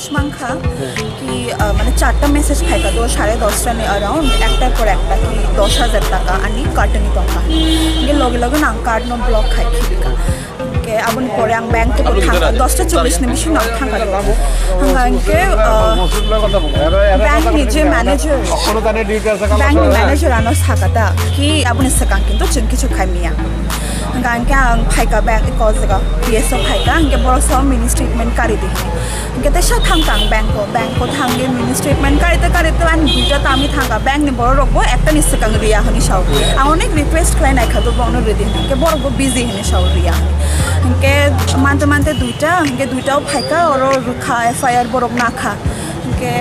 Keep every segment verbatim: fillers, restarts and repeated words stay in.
Mankha ki, ah, mane charta message phaikha do sare dosta ni around, ekta por ekta ki dos hajar taka ani card ni tongkha. Hingke loge loge nang card no block khai khibika. Hingke aboni pore ang bank to thangkha, dosta chollish ni bisingo ang thangkha do. Hingke, ah, bank ni je manager, bank ni manager ano sakata ki aboni swkang kintu chwng kichu khai miya. Hingke ang phaikha bank ko jaga P S o phaikha, hingke borok sa mini statement kari di. Hingke teisa thang tang bank o, bank o thangwi mini statement karite karite ani duita tami thangkha, bank ni borok rok bo ekta ni swkang riya hwnwi sao. Ang onek request khlai naikha to bono ridi hwnwi, hingke borok bo busy hwnwi sao riya. Hingke mante mante duita, hingke duita o phaikha oro rwkha F I R borok nakha. Hingke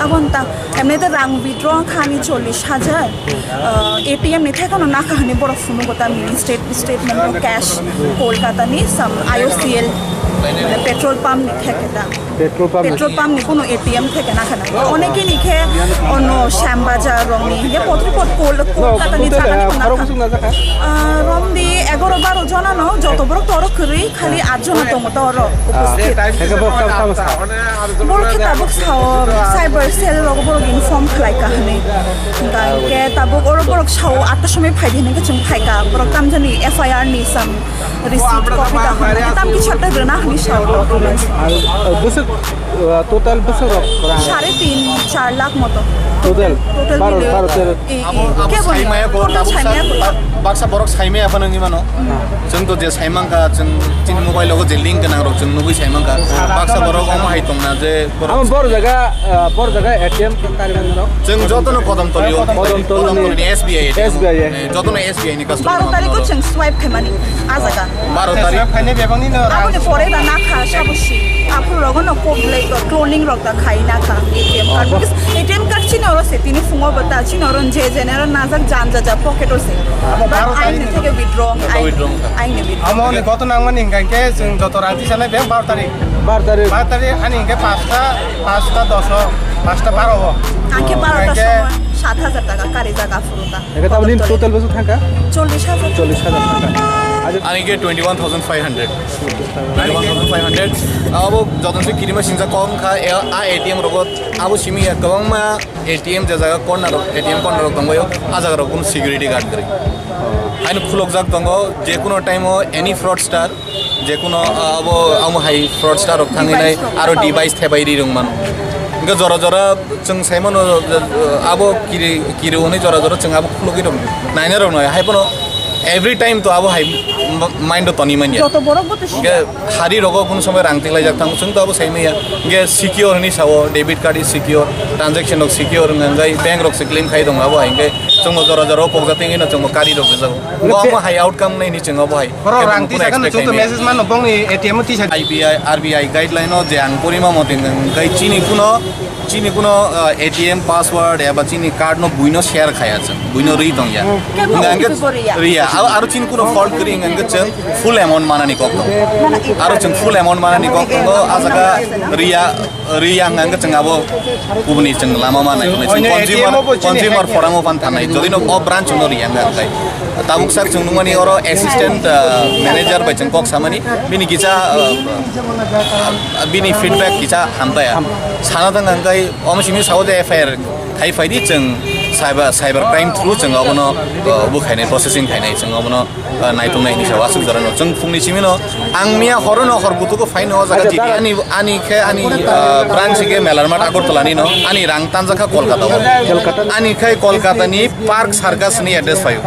aboni ta emni ta rang withdraw kha ani chollish hajar. Ah, A T M ni thekano nakha hwnwi borok phunukgo ta mini state statement o cash Kolkata ni some I O C L, mane petrol pump ni theke ta. Petrol pump ni? Petrol pump ni kuno A T M theke nakha na. Oneke ni khe ono Shyam Bazar rong ni, ye potri pot Kol-, Kolkata ni jaga ni khorok nakha. Kusuk na jakha? Ah, romdi egaro baro jona no, joto borok to oro kwrwi, khali at jona tongo to oro. Ah, uposthit. Hingke borok tamo tamo sa? Borok khe tabuk sao, cyber cell rok borok inform khlai ka hwnwi. Hingke tabuk oro borok sao atta somoi phai di hwnwi khe chwng phai ka. Borok tamjani F I R ni sam receipt copy da hwnwi tam kichu ekta rwna hwnwi sao documents. Ar, uh, bwswk, uh, total bwswk rok kwrang? Sare tin, char lakh moto. Total? Total baro, baro tero. Eh, eh, abo, abo kebo ni? Saimaya ko, total abo saimaya sa-, ko. Ba-, baksa borok saimaya phano wngwi mano. Hmm. Chwng to je saimangkha, chwng chini mobile logo je link gwnang rok chwng nugwi saimangkha. Baksa borok omo hai tongna je Amo bor jaga, ah, bor jaga A T M kari mano rok. Chwng jotono kodom tolio. Kodom tolio ni. Kodom tolio ni S B I A. S B I A. Eh, jotono S B I ni customer. Baro tarikh o chwng swipe khaimani, ah jaga. Baro tarikh. Swipe khainai bebak ni no rang. Aboni pore da nakha sabusi. Aphuru rogo no code le-, cloning rok da khai nakha A T M card. Oh, bo- Because A T M card chini oro se, tini phungo bo ta, chini oro je general najak jan ja ja pocket o se. Amo baro tarikh ni theke withdraw, withdraw. Ai, ai ni withdraw. Amo ni koto nangmani hingka khe chwng joto rang tisanai bebak baro tarikh. Baro tarikh. Baro tarikh ani hingke pasta, pasta doso, pasta baro o. Ang khe baro ta somoy sat hajar taka kari jaga phuru ta. Eke taboni total bwswk thangkha? Chollish hajar. Chollish hajar thangkha. Ani khe twenty one thousand five hundred. Twenty one thousand five hundred. Abo joton se kirima sinja kom kha, a A T M rogo abo simi ya kwbangma A T M je jaga corner rok, A T M corner rok tongbaio, a jaga rok kunu security guard kwrwi. Haino khulokjak tongo, je kuno time o any fraudster, je kuno, ah, abo, amo hai fraudster rok thangwi nai, device rok aro device thebai ri rwng mano. Hingke jora jora chwng sai mano, ah, abo kiri, kiri hwnwi jora jora chwng abo khulogwi rwng naina rok nai, hai bono every time to abo hai ma-, mind o toni manya. Joto borok bo to hingke hari rogo kunu somoi rang tiklaijak thango, chwng to abo sai manya. Hingke secure hwnwi sao, debit card is secure, transaction rok secure wngkha, hingke bank rok se claim khai tongo abo hai, hingke chwngbo jora jora o pokjak tengwi no chwngbo kari rok rijak. Bo amo hai outcome nai ni chwng abo hai. Borok rang tisa kano chwng to message mano bongni A T M o tisa. I B I, R B I guideline o je ang porima mote hwnkhe chini kuno, chini kuno, uh, A T M password eba chini card no buino share khaya chwng, buino rwi tongya. Hwnkhe hwnkhe riya. Aro, aro chini kuno fault kwrwi hwnkhe chwng full amount manani kok tongo. Aro chwng full amount manani kok tongo, a jaga riya. Riyang ang chwng abo kubuni chwng lama ma nai chwng consumer, consumer forum o phan thanai jodi no o branch no riyang ang kai tabuk sak chwng nungmani oro assistant, ah, manager bai chwng kok samani bini kisa, ah, ah, bini feedback kisa hamtaya sana thang ang kai omo simi sao de F I R khai phai di chwng cyber, cyber crime through chwng obono, ah, bo khainai processing khainai chwng obono ah, naitung nai hinwi sao aswk jora no. Chwng phungni simi no, ang miya horo no hor butugo phai no o jaga T V. Ani, ani khe ani, ah, branch khe Melarmat Agartala ni no, ani rang tanjak kha Kolkata o. Ani khai Kolkata ni Park Circus ni address phaio.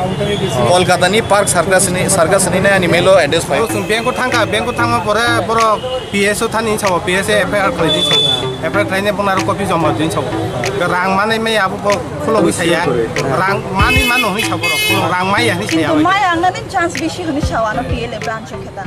Kolkata ni Park Circus ni, Circus ni nai ani mail o address phaio. Chwng bank o thangkha, bank o thangma pore borok P S o thani sao, P S o F I R khlai di sao. F I R khlaine bongni aro copy joma di sao. Rang manai maya abo bo khulogwi saya. Rang mani mano hwnwi sao borok. Rang maya hwnwi saya. Kintu maya ang nani chance bisi hwnwi sao ano P L A branch o khe ta.